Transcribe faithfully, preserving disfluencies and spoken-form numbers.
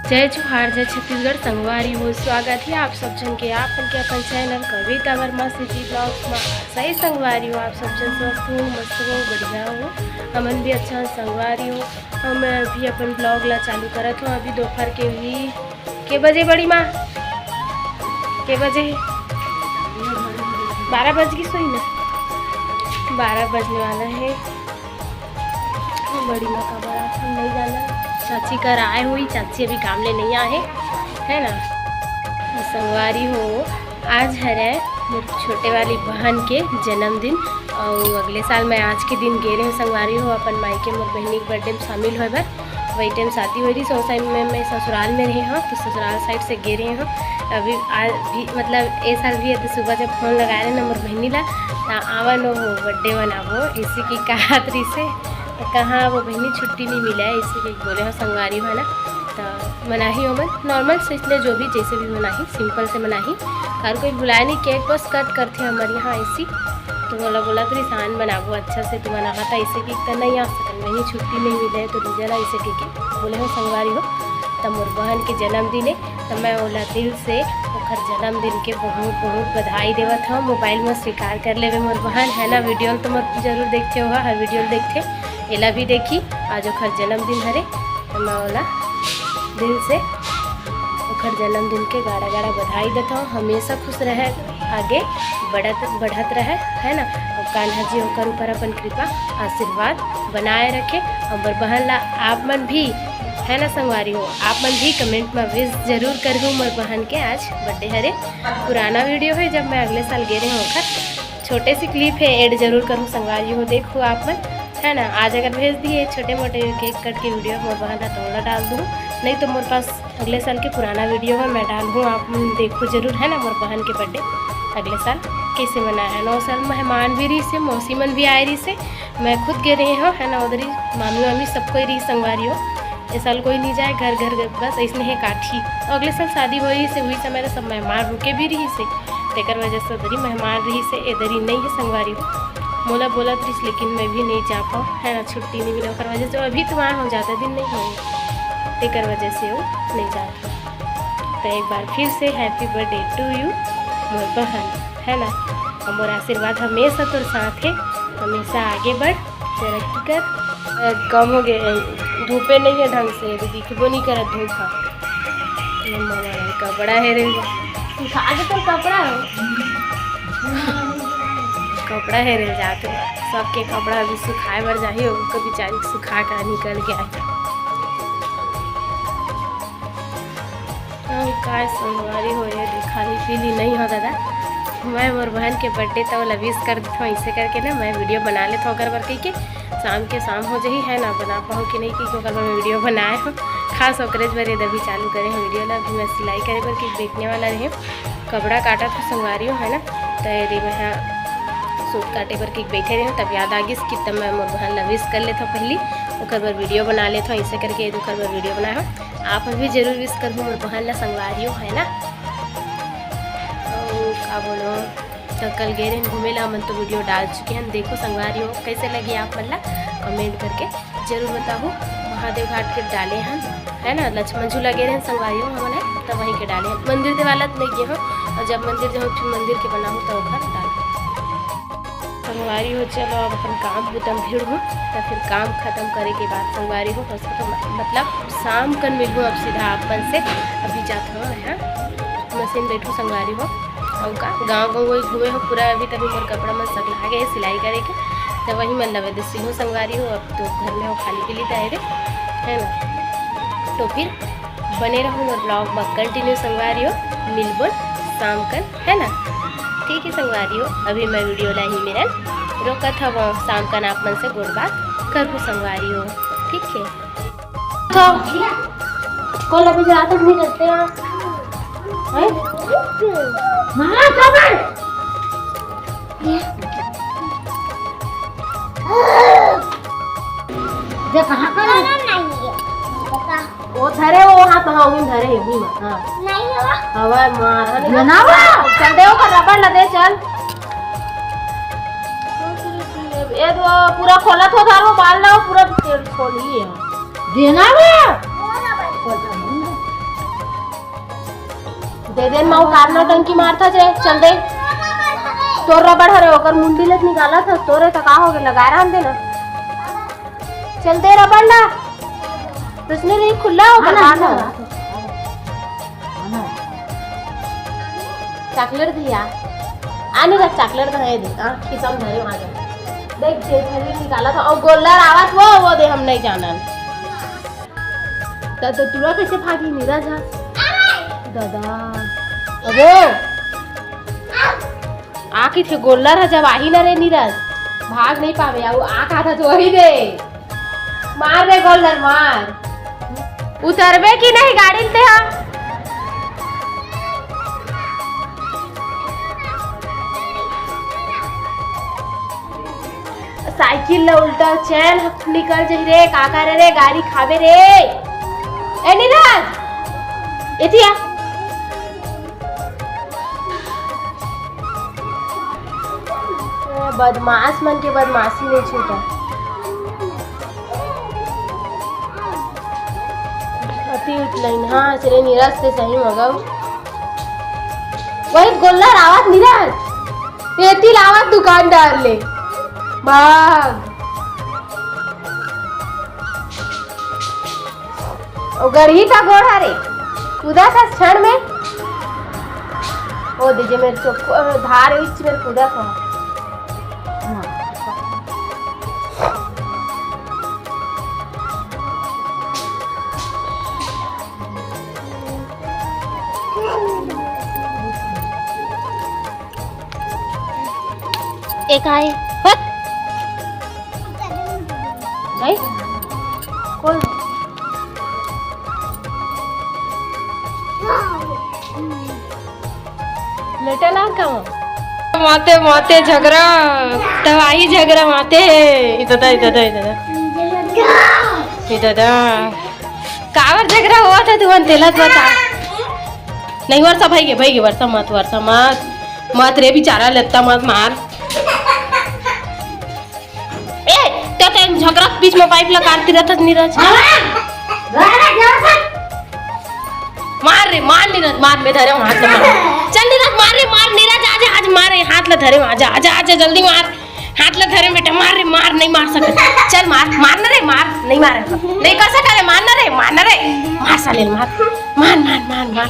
जय जोहार, जय छत्तीसगढ़। संगवारी हो, स्वागत हे आप सब झन के आप मन के अपन चैनल कविता वर्मा सिटी ब्लॉग्स मा। सही संगवारी हो, आप सब झन स्वस्थ हो, मस्त हो, बढ़िया हो। हमन भी अच्छा हन संगवारी हो। हम अभी अपन ब्लॉग ला चालू करत हो। अभी दोपहर के भी के बजे बड़ी माँ? के बजे? बारह बज गिस होही ना, बारह बजने वाला हे। बड़ी माँ का बड़ा हम नहीं जाना, चाची कर आए हुई, चाची अभी काम ले नहीं आए हे, है ना। संगवारी हो, आज हरे मोर छोटे वाली बहन के जन्मदिन, अउ अगले साल मैं आज के दिन गे रहे हूँ संगवारी हो अपन मायके मोर बहिनी के बर्थडे में शामिल होए बर। वही टाइम शादी हो रही, उस टाइम में मैं ससुराल में रहे हूँ, तो ससुराल साइड से गे रहे हूँ। अभी आज भी, मतलब, ए साल भी अभी सुबह जब फोन लगाए रहे ना मोर बहिनी ला, त आवा नो हो बर्थडे मनाबो, इसी की कहत रही से। तो कहाँ वो बहिनी छुट्टी नहीं मिला है, इसी की बोले हो संगवारी हो ना, तो मनाही ओमन नॉर्मल से, इसलिए जो भी जैसे भी मनाही, सिंपल से मनाही। हर कोई बुलाए नहीं, केक बस कट करथे हमर यहाँ ऐसी। तो बोला, बोला तो निशान बनाबो अच्छा से, तू मनाहा था ऐसे कि त नहीं आ सकन, वहीं छुट्टी नहीं मिले तो दूजा ला ऐसे कह के बोले हो संगवारी हो। त मोर बहन के जन्मदिन है, त मैं ओला दिल से ओखर जन्मदिन के बहुत बहुत बधाई देवत हूँ। मोबाइल में स्वीकार कर लेवे मोर बहन, है ना। वीडियो तो मोर जरूर देखते हो, हर वीडियो देखते, एला भी देखी। आज ओखर जन्मदिन हरे, त मैं ओला दिल से ओखर जन्मदिन के गाड़ा गाड़ा बधाई देत हूँ। हमेशा खुश रहे, आगे बढ़त बढ़त रहे, है ना। और कान्हा जी ओकर ऊपर अपन कृपा आशीर्वाद बनाए रखे। और मोर बहन ला आप मन भी, है ना संगवारी हो, आप मन भी कमेंट में विश जरूर करहु मोर बहन के आज बर्थडे हरे। पुराना वीडियो है, जब मैं अगले साल गे रहे हूँ ओखर छोटे से क्लिप है, ऐड जरूर करूँ संगवारी हो, देखो आप मन, है ना। आज अगर भेज दिए छोटे मोटे केक कट के वीडियो, मोर बहन ला तो ओला डाल दूँ, नहीं तो मोर पास अगले साल के पुराना वीडियो है, मैं डालहूँ, आप मन देखो जरूर, है ना। मोर बहन के बर्थडे अगले साल कैसे मनाया है, नौ साल मेहमान भी रही से, मौसी मन भी आए रही से, मैं खुद गे रहे हूँ, है ना। उधर ही मामी वामी सब कोई रही संगवारी हो। ए साल कोई नहीं जाए घर घर, बस ऐसने है काठी। अगले साल शादी हो रही से, वही समय तो सब मेहमान रुके भी रही से, तेकर वजह से उधर ही मेहमान रही से, इधर ही नहीं है संगवारी हो। मोला बोलत रहिस, लेकिन मैं भी नहीं जा पाऊँ, है ना, छुट्टी नहीं मिला, ओकर वजह से अभी तो वहाँ हो जाता दिन नहीं हो, तेकर वजह से वो नहीं जाता। तो एक बार फिर से happy birthday to you मोर बहन, है ना। और मोर आशीर्वाद हमेशा तोर साथ है, हमेशा आगे बढ़, तरक्की कर। अ, कम हो गए, धूपे नहीं है ढंग से, अभी दिखबो नहीं करत धूप हा। ये मम्मा मन कपड़ा हेरे जा। सुखा के तो कपड़ा हो। कपड़ा हेरे जाते, सबके कपड़ा अभी सुखाए बर जाही, ओकर बेचारी के सुखा के निकल गया है। अउ काय संगवारी हो, ये दे खाली पीली नहीं हो दादा। मैं मोर बहन के बर्थडे त ओला विश कर देथव, ऐसे करके ना मैं वीडियो बना लेथव ओकर बर कहिके। शाम के शाम हो जाही, है ना, बना पाहूँ कि नहीं, क्योंकि ओकर बर मैं वीडियो बनाए हूँ, खास ओकरे बर ये अभी चालू करे हूँ वीडियो ला। अभी मैं सिलाई करे बर कि बैठने वाला रहे, कपड़ा काटत हूँ संगवारी हो, है ना, तो ये दे मैं सूट काटे बर कि बैठे रहे, तब याद आ गिस कि तब मैं मोर बहन ला विश कर लेथव पहली, ओकर बर वीडियो बना लेथव, ऐसे करके ओकर बर वीडियो बनाए हूँ। आप भी जरूर विश करहु मोर बहन ला संगवारी हो, है ना। अउ का बोलो, तो कल गए रहन घूमे ला, हमन तो वीडियो डाल चुके हैं। देखो संगवारी हो, कैसे लगी आप मन ला कमेंट करके जरूर बताहू। महादेव घाट के डाले हन, है ना, लक्ष्मण झूला गए रहन संगवारी हो हमन, है तब वहीं के डाले हन। मंदिर देवाला तो नहीं गए हो, और जब मंदिर जाहूँ फिर मंदिर के बनाहूँ तो ओकर डाल। संगवारी हो, चलो अब अपन काम बुता म भिड़हूँ, तो फिर काम खत्म करे के बाद संगवारी हो, बस तो म-, मतलब शाम कन मिलहूँ अब सीधा आप मन से। अभी जात हूँ मैं, हाँ, मशीन बैठू संगवारी हो। अउ का गाँव गाँव वही घूमे हो पूरा, अभी तभी मोर कपड़ा मन सगला गए सिलाई करे के, तो वही मन लवे दे सिलहूँ संगवारी हो। अब तो घर में हो खाली पीली दायरे, है ना, तो फिर बने रहू मोर ब्लॉग में कंटिन्यू संगवारी हो। मिलबो शाम कन, है ना। ठीक है संगवारी हो, अभी मैं वीडियो ला ही मेरन रोकत हव, शाम कन आप मन से गोठ बात करहूँ संगवारी हो, ठीक है। तो कल अभी रात में नहीं करते हैं, हैं? हाँ, कब है? जे कहाँ का है? नहीं है, पता। वो धरे, वो हाथ, हाँ, वो धरे है, वो हाथ, हाँ। नहीं हुआ। हवा मार, हाँ, नहीं बनावा। चल दे, ओकर रबड़ ला दे, चल। ये तो पूरा खोला थो, थारो बाल ला, पूरा तेल खोली है। देना बे। वो रबड़। दे दे माँ, कार नौटंकी मारथस रे, चल दे। तोर रबड़ हरे, ओकर मुंडी ले निकालथस, तोरे त का होगे, लगाए रहन दे ना। चल दे रबड़ ला। तइसने नहीं खुल्ला हो, हाँ ना, बर्बाद हो। हाँ ना। चॉकलेट दिया। आने का चॉकलेट तो है दे। हाँ, किसम धरे वहाँ जा। देख, जे थैली निकालथस, अउ गोल्लर आवत वो, वो दे हम नहीं जानन। त, त तुरा कैसे भागी नीरज हा? दादा। अबे। आ कहिथे गोल्लर ह जब आही न रे नीरज, भाग नहीं पावे, अउ आ कहा था तो वही दे। मार रे गोल्लर मार। उतरबे कि नहीं गाड़ी ले ते हा? साइकिल ला उल्टा चैन ह निकल जाही रे, का करे रे, गारी खाबे रे। ए नीरज, एती आ। बदमाश मन के बदमाशी नहीं छूटा। अति उतलाइन, हाँ, चले नीरज से सही मगव। वही गोल्लर आवत नीरज, एती लावत दुकानदार ले। भाग। ओ गड़ही का गोड़ हरे, कूदा था क्षण में। ओ दीजिए मेरे चोको, अ, धार इच मेरे कूदा था। एक आए। हट। भाई? कौन? लेटे ना का? माते, माते झगरा, तबाही झगरा माते। इधर, इधर, इधर। इधर। काबर झगरा होवत हे तुमन, तेला तो बता। नहीं, वर्षा, भइगे, भइगे, वर्षा मत, वर्षा मत, मत रे बिचारा, लत्ता मत मार। ए, ते, ते झगरा के बीच में पाइप ला काटती रहत हस, नीरज। मार रे, मार नीरज, मार, मैं धरे हूँ हाथ ला, मार। चल नीरज, मार रे, मार, नीरज, आजा, आज मार रे, हाथ ला धरे हूँ, आजा, आजा, आजा, जल्दी मार। हाथ ला धरे बेटा, मार रे, मार, नहीं मार सकत। चल मार, मार ना रे, मार, नहीं मार, नहीं कर सकत रे, मार ना रे, मार ना रे, मार साले, मार, मार, मार, मार, मार।